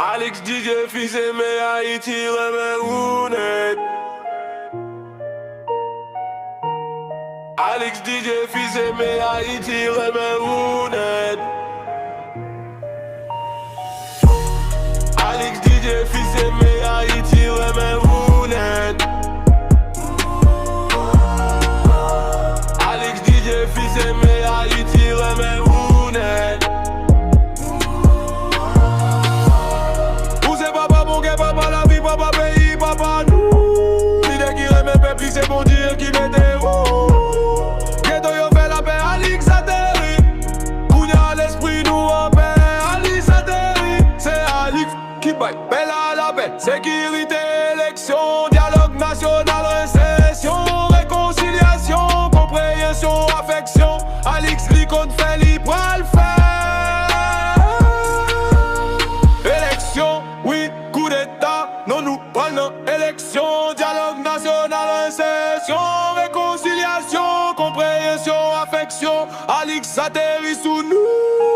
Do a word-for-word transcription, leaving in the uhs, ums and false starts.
Alix D J Fils-Aimé, Ayiti renmen ou nèt. Alix D J Fils-Aimé, Ayiti renmen ou nèt. Alix D J Fils-Aimé, Ayiti renmen ou nèt. Alix D J Fils-Aimé, Ayiti renmen ou nèt. Ou se papa bon kè, papa lavi, papa peyi, papa nou. Lidè ki renmen pèp li, se Bondye ki mete ou. Geto yo fè lapè, Alix ateri. Kounye a lespri nou anpè, Alix ateri. Se Alix ki bay pèl a lapè, sekirite, eleksyon, dyalòg nasyonal, resesyon, rekonsilyasyon, konpreyansyon, afeksyon. Alix li konn fè, li pral fè. Eleksyon, wi, koudeta, non, nou pral nan eleksyon, dyalòg nasyonal, resesyon, rekonsilyasyon, konpreyansyon, afeksyon. Alix ateri sou nou.